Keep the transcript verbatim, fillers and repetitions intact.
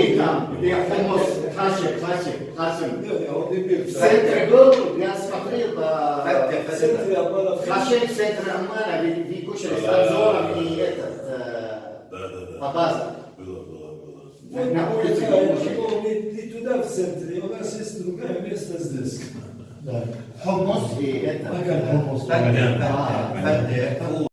Кули там, где хумус, каши, каши, каши. Центр был, я смотрел, а, каши, центр Аммана, ви, ви кушали с Анзором и этот, э, Абаза. Было, было, было. На улице не кушали. Не, не туда, в центре, у нас есть другое место здесь. Да. Хумус и это. Ага, хумус. А,